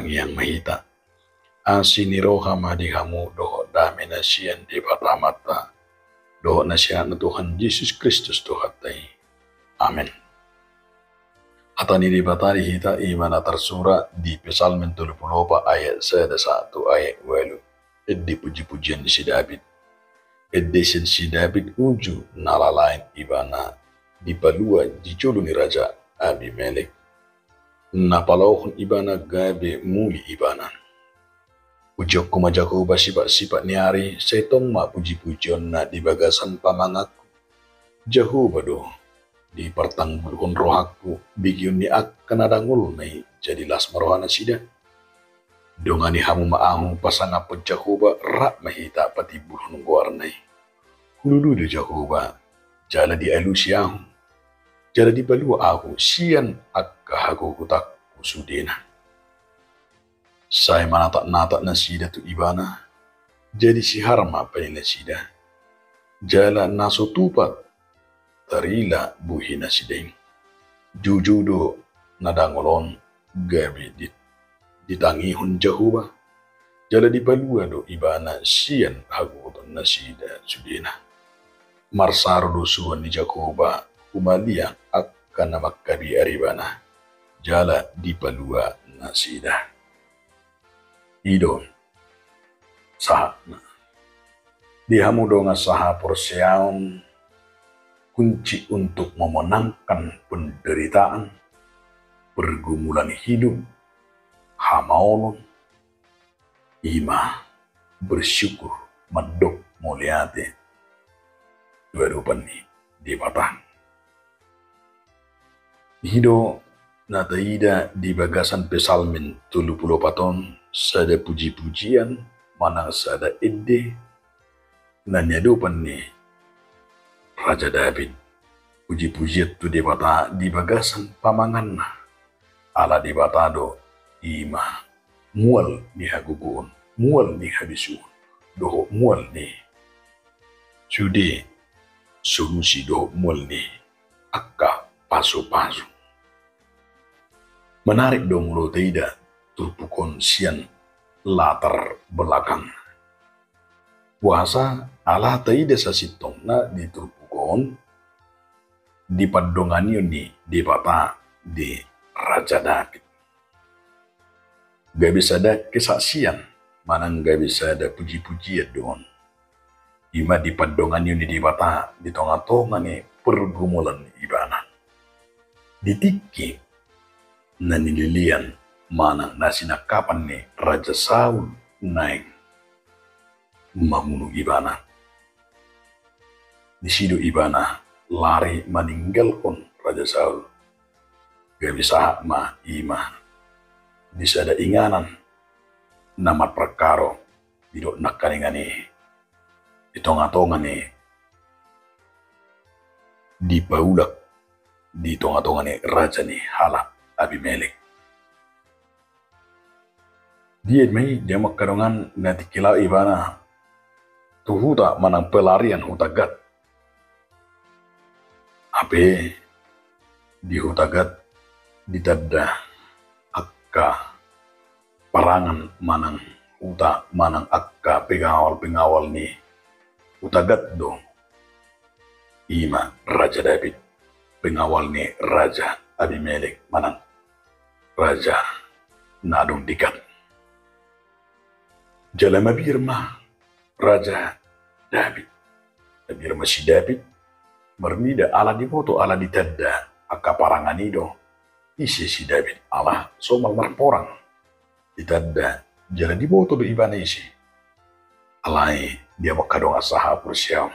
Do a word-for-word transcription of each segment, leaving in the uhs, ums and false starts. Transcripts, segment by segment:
Tangiang ma hita. Asi ni roha ma di hamu dohot dame na sian Debata Amanta dohot na sian Anakna Tuhan Jesus Kristus Tuhanta i. Amen. Hata ni Debata di hita i ma na tarsurat di Psalmen tolu pulu opat ayat sada sahat tu ayat ualu. Ende pujipujian ni si David. Ende sian si David uju na lalaen ibana dipalua di jolo ni raja Abimelek, na palaohon ibana gabe muli ibana. Pujionku ma Jahowa sipatsipat ni ari, sai tong ma pujipujionna di bagasan pamanganku. Jahowa do dipartanggulhon rohangku, begeon ni angka na dangolna i, jadi las ma rohanasida. Dongani hamu ma ahu, pasangaphon Jahowa, rap ma hita patimbulhon goarna i. Hulului do Jahowa, jala dialusi ahu, jala dipalua ahu sian angka hagogotanku sudena. Sai manatapnatap nasida tu ibana, jadi sihar ma paninasida. Jala na so tupat tarila buhinasida i. Juju do na dangol on gabe di-, ditangihon Jahowa, jala dipalua do ibana sian hagogotonnasida sudena. Marsaro do suruan ni Jahowa humaliang angka na mangkabiar ibana, jala dipalua nasida. I do sahatna. Di hamu dongan sahaporseaon, kunci untuk memenangkan penderitaan, pergumulan hidup, hamaolon, i ma bersyukur, mandok mauliate tu adopan ni Debata. I do na taida di bagasan Psalmen tolu pulu opat on, sada pujipujian manang sada ende na niadopan ni Raja David. Pujipujian tu Debata di bagasan pamanganna. Ala Debata do i ma mual ni hagogoon, mual ni habisuhon, dohot mual ni sude solusi dohot mual ni angka pasupasu. Menarik do molo taida turpuk on sian latar belakang. Boasa? Ala taida sasintongna di turpuk on dipandonganion ni Debata di Raja David. Gabe sada kesaksian manang gabe sada pujipujian do on. I ma dipandonganion ni Debata di tongatonga ni pergumulan ni ibana. Di tingki na nilelean manang na sinangkapan ni Raja Saul naeng mamunu ibana. Disi do ibana lari maninggalhon Raja Saul. Gabe sahat ma i ma di sada inganan na marparkaro didok nangkaningan i di tongatonga ni, dipaulak di tongatonga ni raja ni halak Abimelek. Dia ma i, dia ma angka dongan, na tingki laho ibana tu huta manang pelarian huta Gat. Hape di huta Gat ditanda angka parangan manang huta manang angka pengawal-pengawal ni huta Gat do. I ma Raja David, pengawal ni Raja Abimelek manang raja na adong di Gat. Jala mabiar ma Raja David. Mabiar ma si David marnida ala diboto, ala ditanda angka parangan i do ise si David, ala somal marporang. Ditanda jala diboto do ibana ise. Alai dia ma angka dongan sahaporseaon,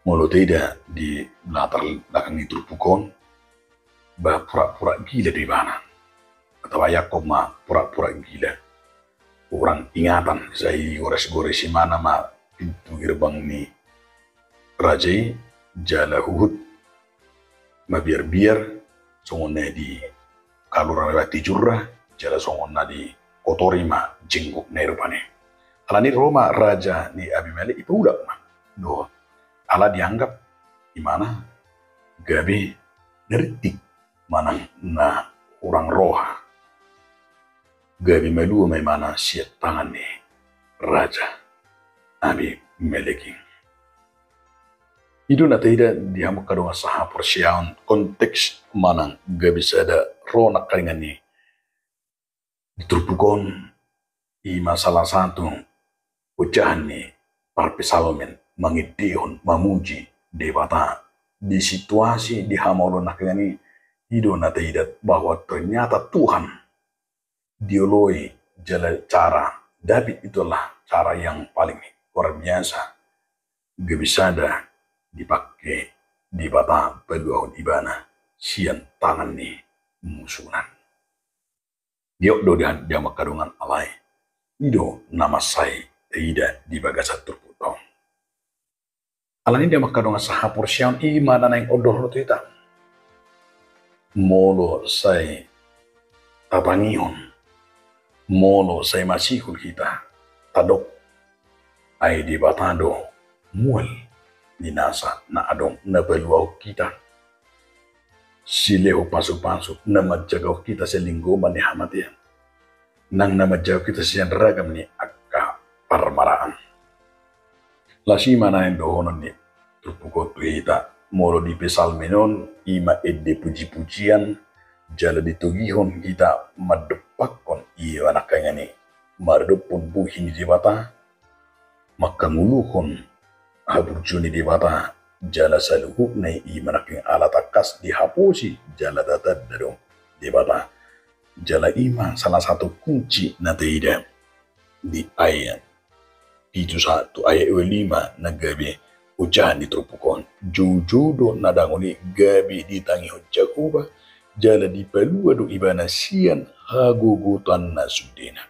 molo taida di latar belakang ni turpuk on, ba pura-pura gila do ibana. Atau ayangkon ma pura-pura gila. Hurang ingatan, sai digores-gores ibana ma pintu gerbang ni raja i, jala huhut mabiar-biar, songon na di kaluar ma tijurna, jala songon na dikotori ma jenggotna i rupani. Alani ro ma raja ni Abimelek, dipaulak ma dohot. Ala dianggap ibana gabe na rintik manang na hurang roha. gabe malua ma ibana sian tangan ni Raja Abimelek i. I do na taida di hamu angka dongan sahaporseaon, konteks manang gabe sada ro nangkaningan i di turpuk on, i ma salah satu ojahan ni parpsalmen mangendehon mamuji Debata di situasi di hamaolon nangkaningan i. I do na taida bahwa ternyata Tuhan dioloi, jala cara David itu adalah cara yang paling luar biasa, gabe sada dipake Debata paluahon ibana sian tangan ni musuna. Diok do di, di hamu angka dongan, alai i do na mansai taida di bagasan turpukta on. Alani i di hamu angka dongan sahaporseaon, i ma na naeng ondolhon tu hita. Molo sai tatangihon, molo sai masihol hita, tadok, ai Debata do mual ni nasa na adong na paluahon hita, silehon pasupasu na manjagahon hita sian linggoman ni hamatean, nang na manjagahon hita sian ragam ni angka parmaraan. Las i ma naeng dohonon ni turpuk on tu hita, molo di psalmen on i ma ende pujipujian, jala ditogihon hita mandompakhon i ma nangkaningan i maradophon bohi ni Debata, manghangoluhon haburjuon ni Debata, jala saluhutna i ma nangkaningan ala tangkas dihaposi jala tatanda do Debata. Jala i ma salah satu kunci na taida di ayat pitu sahat tu ayat dua lima na gabe ojahan ni turpuk on. Joujou do na dangol i gabe ditangihon Jahowa, jala dipalua do ibana sian hagogotan na sudena.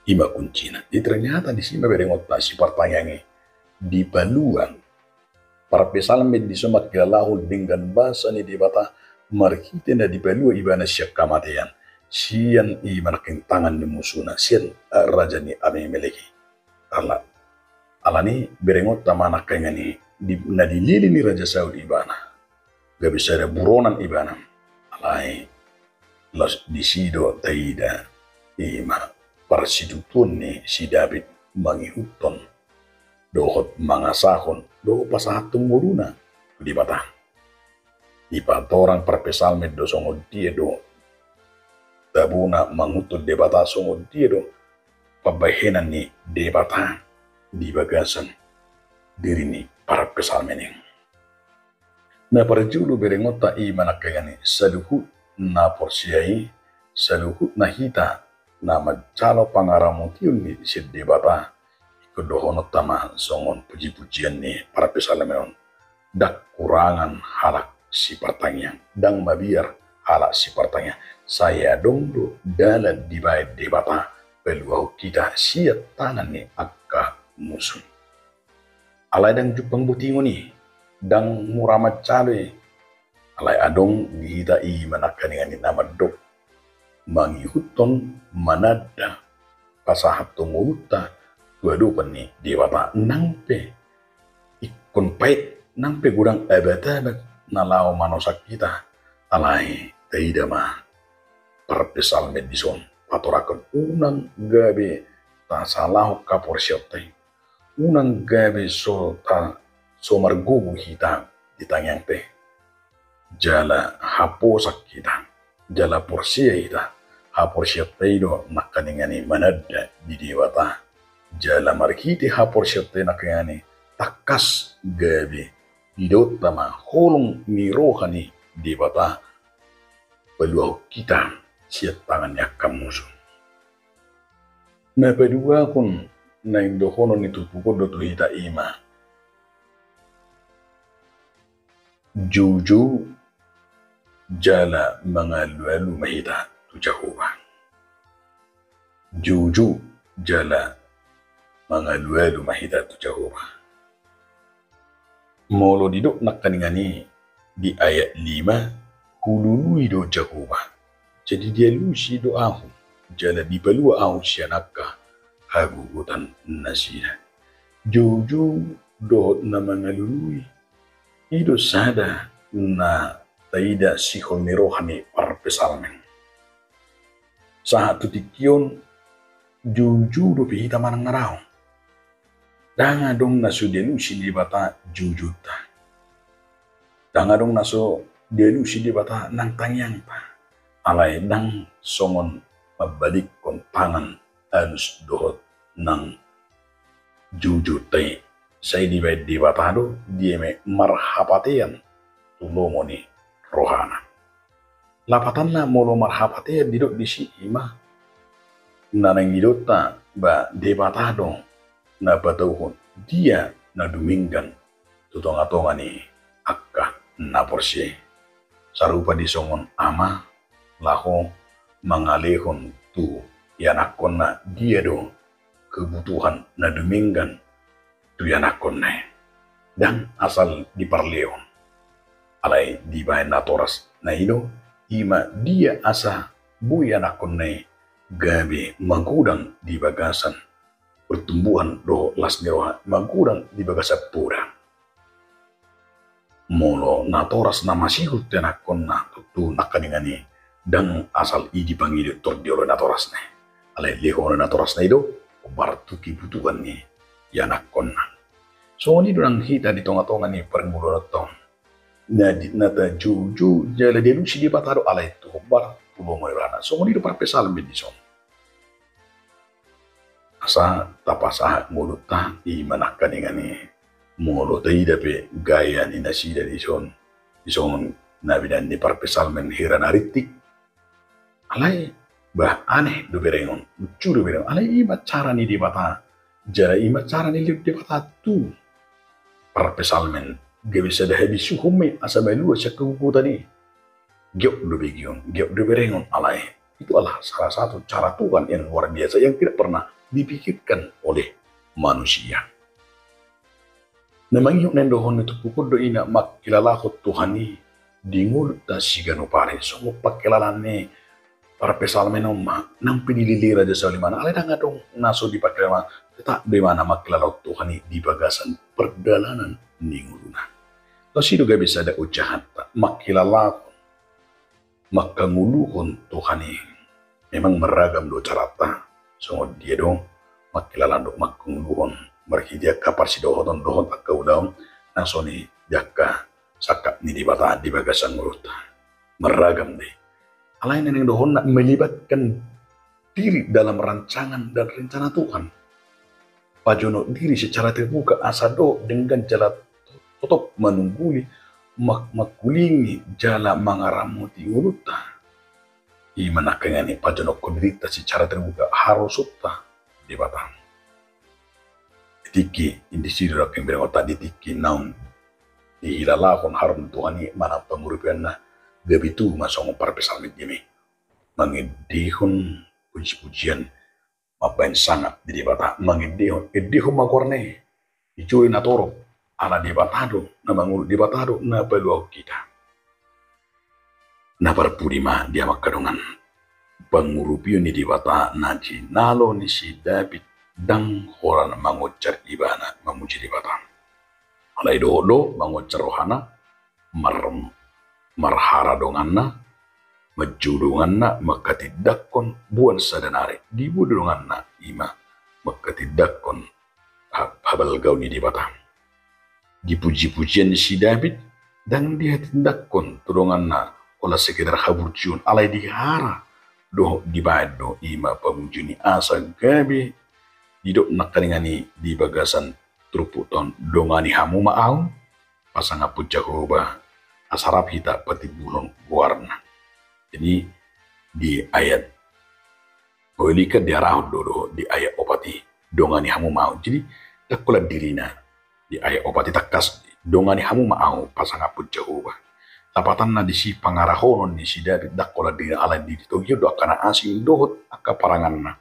I ma kuncina. Jadi ternyata disi ma berengonta sipartangiang i dipalua. Parpsalmen disi mangkilalahon denggan basa ni Debata marhite na dipalua ibana sian hamatean, sian i ma nangkaningan tangan ni musuna, sian, eh, raja ni Abimelek i. Ala, alani i berengonta ma nangkaningan i di, na dilili ni Raja Saul ibana, gabe sada buronan ibana. Alai laos disi do taida i ma parsitutuon ni si David mangihuthon dohot mangasahon dohot pasahathon ngoluna tu Debata. Dipatorang parpsalmen do songon dia do tabona mangihuthon Debata, songon dia do pambahenan ni Debata di bagasan diri ni parpsalmen i. Na parjolo berengonta i ma nangkaningan i saluhut na porsea i, saluhutna hita na manjalo pangaramotion ni sian Debata, ingkon dohononta ma songon pujipujian ni parpsalmen on. Ndang kurangan halak sipartangiang, ndang mabiar halak sipartangiang. Sai adong do dalan dibaen Debata paluahon hita sian tangan ni angka musu. Alai ndang jumpang botingon i, ndang mura manjalo i. Alai adong di hita i ma nangkaningan i na mandok mangihuthon, mananda, pasahathon ngolunta tu adopan ni Debata, nang pe ingkon pait, nang pe godang abat-abat na laho manosak hita. Alai taida ma parpsalmen dison patorangkon unang gabe tasalahon haporseaonta i. Unang gabe so ta, so margogo hita di tangiangta i. Jala haposan hita, jala porsea hita. Haporseaonta i do nangkaningan i mananda di Debata. Jala marhite haporseaonta i nangkaningan i tangkas gabe didaonta ma holong ni roha ni Debata paluahon hita sian tangan ni angka musu. Na paduahon naeng dohonon ni turpuk on do tu hita i ma joujou jala mangalualu ma hita tu Jahowa. Joujou jala mangalualu ma hita tu Jahowa. Molo didok nangkaningan i di ayat lima, hulului do Jahowa, jadi dialusi do ahu, jala dipalua ahu sian angka hagogotan nasida. Joujou dohot na mangalului, i do sada na taida sihol ni roha ni parpsalmen. Sahat tu tingki on, joujou dope hita manang na dao. Ndang adong na so dialusi Debata joujounta. Ndang adong na so dialusi Debata nang tangiangta. Alai ndang songon mambalikkon tangan alus dohot nang joujounta i. Sai dibaen Debata do dia ma i marhapatean tu lomo ni rohana. Lapatanna molo marhapatean didok disi, i ma na naeng didokhonta, ba Debata do na patauhon dia na dumenggan tu tongatonga ni angka na porsea i. Sarupa di songon ama laho mangalehon tu ianakkonna dia do kebutuhan na dumenggan tu ianakkonna i. Ndang asal diparlehon. Alai dibaen natoras na i do, i ma dia asa boi ianakkonna i gabe magodang di bagasan pertumbuhan dohot las ni roha, magodang di bagasan poda. Molo natoras na masihol tu ianakkonna, tontu nangkaningan i ndang asal i dipangido tor dioloi natorasna i. Alai lehononna natorasna i do hombar tu kebutuhan ni ianakkonna. Songon i do nang hita di tongatonga ni parngoluonta on. Na di, na tajoujou jala dialusi Debata do, alai tu hombar tu lomo ni rohana. Songon i do parpsalmen dison. Asa tapasahat ngolunta, i ma nangkaningan i. Molo taida pe gaya ni nasida dison, dison na binaen ni parpsalmen hira na rintik. Alai bah, aneh do berengon, lucu do berengon. Alai i ma cara ni Debata. Jala i ma cara ni lehon Debata tu parpsalmen, gabe sada habisuhon ma i asa malua sian hagogotan i. Giot do begeon, giot do berengon, alai itu adalah salah satu cara Tuhan yang luar biasa, yang tidak pernah dipikirkan oleh manusia. Na mangihut na indohon ni turpuk on do i na mangkilalahon Tuhan i di ngolunta siganup ari. Songon pangkilalaan ni parpsalmen on ma, nang pe dilele Raja Saul i ma, alai ndang adong na so dipangkilala, tetap do i ma na mangkilalahon Tuhan i di bagasan pardalanan ni ngoluna. Laos i do gabe sada ojahan ta, mangkilalahon, manghangoluhon Tuhan i. Memang marragam do caranta, songon dia do mangkilalahon dohot manghangoluhon, marhite angka parsidohoton dohot angka ulaon na songon i di angka sangkap ni Debata di bagasan ngolunta. Marragam do i. Alai na naeng dohonna melibatkan diri dalam rancangan dan rencana Tuhan. Pajonok diri secara terbuka asa dohot denggan jala totop manungguli, ma-, mangkulingi jala mangaramoti ngolunta. I ma nangkaningan i pajonokhon dirinta secara terbuka, harusonta Debata. Di tingki, di si do nangkin berengonta, di tingki naung dihilalahon haroro ni Tuhan i manang pangurupionna, gabe tubu ma songon parpsalmen i ma i. Mangendehon pujipujian, mambaen sangap di Debata, mangendehon, endehon ma goarna i, dijou na torop, ala Debata do na mangolu, Debata do na paluahon hita. Na parpudi ma di hamu angka dongan, pangurupion ni Debata na jinalo ni si Daud ndang holan mangonjar ibana mamuji Debata. Alai dohot do mangonjar rohana, mar-, marhara donganna, manjou donganna, manghatindanghon boan sada nari, diboan do donganna, i ma manghatindanghon ha-, habalgaon ni Debata. Di pujipujian ni si Daud, ndang dihatindanghon tu donganna holan sekedar haburjuon, alai dihara dohot dibaen do i ma pamujion i, asa gabe didok nangkaningan i di bagasan turpukta on, dongani hamu ma ahu, pasangaphon Jahowa, asa rap hita patimbulhon goarna. Jadi di ayat, oh, i kan diarahon do, do di ayat opat i, dongani hamu ma ahu. Jadi ndang holan dirina. Di ayat opat i tangkas, dongani hamu ma ahu, pasangaphon Jahowa. Lapatanna disi pangarahonon ni si Daud ndang holan dirina, alai ditogihon do angka na asing dohot angka paranganna.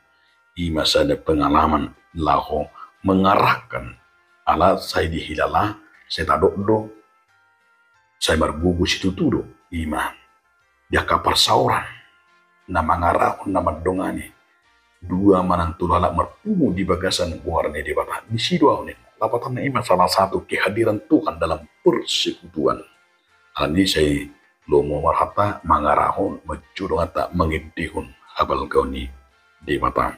I ma sada pengalaman laho mengarahkan, ala sai dihilala, sai tadok do, sai margogo situtu do, i ma di angka parsaoran na mangarahon, na mandongani dua manang tolu halak marpungu di bagasan goar ni Debata. Disi do ahu ninna. Lapatanna i ma salah satu kehadiran Tuhan dalam persekutuan. Alani i sai lomo ma rohanta mangarahon, manjou donganta, mangendehon habalgaon ni Debata.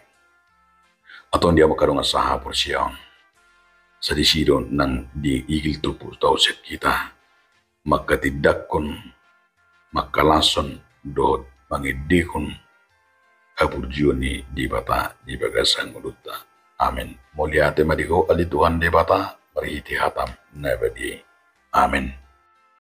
Antong di hamu angka dongan sahaporseaon, sadisi do nang di igil turpuk tausian hita mangkatindangkon, mangkalashon dohot mangendehon haburjuon ni Debata di bagasan ngolunta. Amen. Mauliate ma di Ho ale Tuhan Debata, marhite hataM na badia i. Amen.